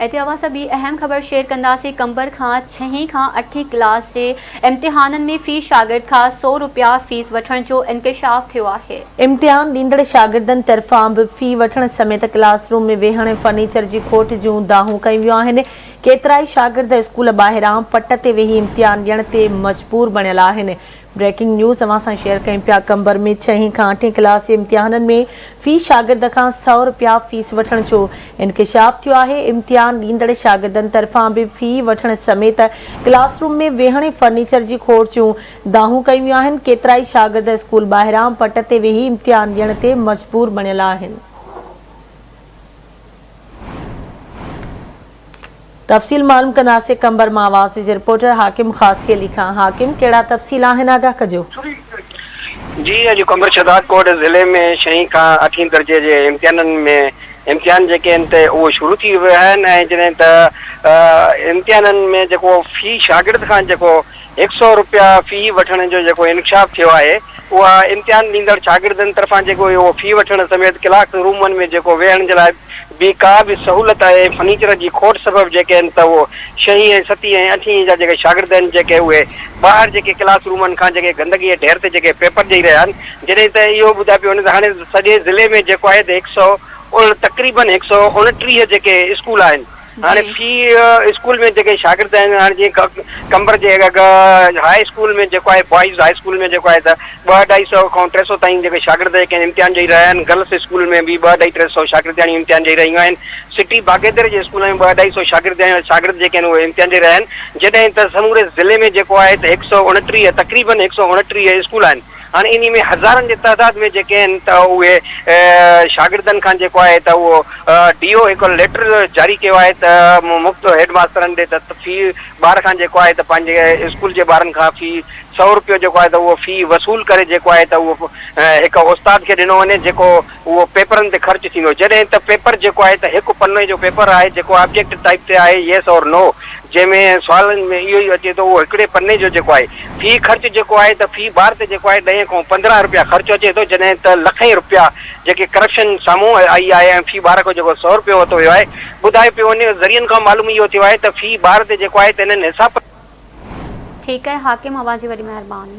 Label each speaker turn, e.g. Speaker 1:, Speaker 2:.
Speaker 1: اتي اوهان سان ٻي اهم خبر شيئر ڪنداسين قمبر کان ڇهين کان اٺين ڪلاس جي امتحانن ۾ في شاگرد کان سئو روپيا فيس وٺڻ جو انڪشاف ٿيو آهي.
Speaker 2: امتحان ڏيندڙ شاگردن طرفان به في وٺڻ سميت ڪلاس روم ۾ ويهڻ ۽ فرنيچر جي کوٽ جون دانهون ڪيون ويون آهن، ڪيترائي شاگرد اسڪول ٻاهران پٽ تي ويهي امتحان ڏيڻ تي مجبور بڻيل آهن. بريڪنگ نيوز اوهان سان شيئر ڪيون پيا قمبر ۾ ڇهين کان اٺين ڪلاس جي امتحانن ۾ في شاگرد کان سئو رپيا فيس وٺڻ جو انڪشاف ٿيو آهي امتحان ڏيندڙ شاگردن طرفان به في وٺڻ سميت ڪلاس روم ۾ ويهڻ ۽ فرنيچر جي کوٽ جون دانهون ڪيون ويون آهن ڪيترائي شاگرد اسڪول ٻاهران پٽ تي ويهي امتحان ڏيڻ تي مجبور بڻيل آهن. تفصيل معلوم ڪنداسين قمبر مان آواز ويجهي رپورٽر حاڪم خاصخيلي کان حاڪم ڪهڙا تفصيل آهن آگاهه ڪجو.
Speaker 3: جي اڄ قمبر شهدادڪوٽ ضلعي ۾ ڇهين کان اٺين درجي جي امتحانن ۾ امتحان جيڪي آهن ته اهو شروع ٿي ويا آهن ۽ جڏهن ته امتحانن ۾ جيڪو في شاگرد کان جيڪو هڪ سئو روپيا في وٺڻ جو جيڪو انڪشاف ٿيو آهي اها امتحان ڏيندڙ شاگردن طرفان جيڪو اهو في وٺڻ سميت ڪلاس رومن ۾ جيڪو ويهڻ جي لاء به ڪا به سهولت ۽ فرنيچر جي کوٽ سبب جيڪي آهن ته اهو ڇهين ۽ ستين ۽ اٺين جا جيڪي شاگرد آهن جيڪي اهي ٻاهر جيڪي ڪلاس رومن کان جيڪي گندگي جي ڍير تي جيڪي پيپر ڏئي رهيا آهن جڏهن ته اهو ٻڌايو پيو وڃي ته هاڻي سڄي ضلعي ۾ جيڪو آهي ته هڪ سئو تقريبن هڪ سئو اڻٽيهه جيڪي اسڪول آهن هاڻي في اسڪول ۾ جيڪي شاگرد آهن هاڻي جيئن قمبر جي هاء اسڪول ۾ جيڪو آهي بوائز هاء اسڪول ۾ جيڪو آهي ته ٻه اڍائي سئو کان ٽي سئو تائين جيڪي شاگرد جيڪي آهن امتحان ڏئي رهيا آهن گرلس اسڪول ۾ به ٻه اڍائي ٽي سئو شاگردياڻيون امتحان ڏئي رهيون آهن سٽي باگيدر جي اسڪول ۾ ٻه اڍائي سئو شاگردياڻيون شاگرد جيڪي آهن اهي امتحان ڏئي رهيا آهن جڏهن ته سموري ضلعي ۾ جيڪو آهي ته هڪ سئو اڻٽيهه تقريبن هڪ سئو اڻٽيهه اسڪول آهن هاڻي انهي ۾ هزارن جي تعداد ۾ جيڪي آهن ته اهي شاگردن کان جيڪو آهي ته اهو ڊي او هڪ ليٽر جاري ڪيو آهي ته مفت هيڊ ماسترن ڏي ته في ٻار کان جيڪو آهي ته پنهنجي اسڪول جي ٻارن کان في سئو روپيو جيڪو آهي ته اهو في وصول ڪري جيڪو آهي ته اهو هڪ استاد کي ڏنو وڃي جيڪو اهو پيپرن تي خرچ ٿيندو جڏهن ته پيپر جيڪو آهي ته هڪ پني جو پيپر آهي جيڪو آبجيڪٽ ٽائيپ تي آهي يس اور نو جنهن ۾ سوالن ۾ اهو ئي اچي ٿو اهو هڪڙي پني جو جيڪو آهي في خرچ جيڪو آهي ته في ٻار تي جيڪو آهي ڏهين کان 15 روپيا خرچ اچي ٿو جڏهن ته لکين روپيا جيڪي ڪرپشن سامهون آئي آهي ۽ في ٻار کان جيڪو سئو روپيو ورتو ويو آهي ٻڌايو پيو وڃي ذريعن کان معلوم اهو ٿيو آهي ته في ٻار تي جيڪو آهي ته انهن حساب
Speaker 1: ٺيڪ آهي حاڪم اوهان جي وڏي مهرباني.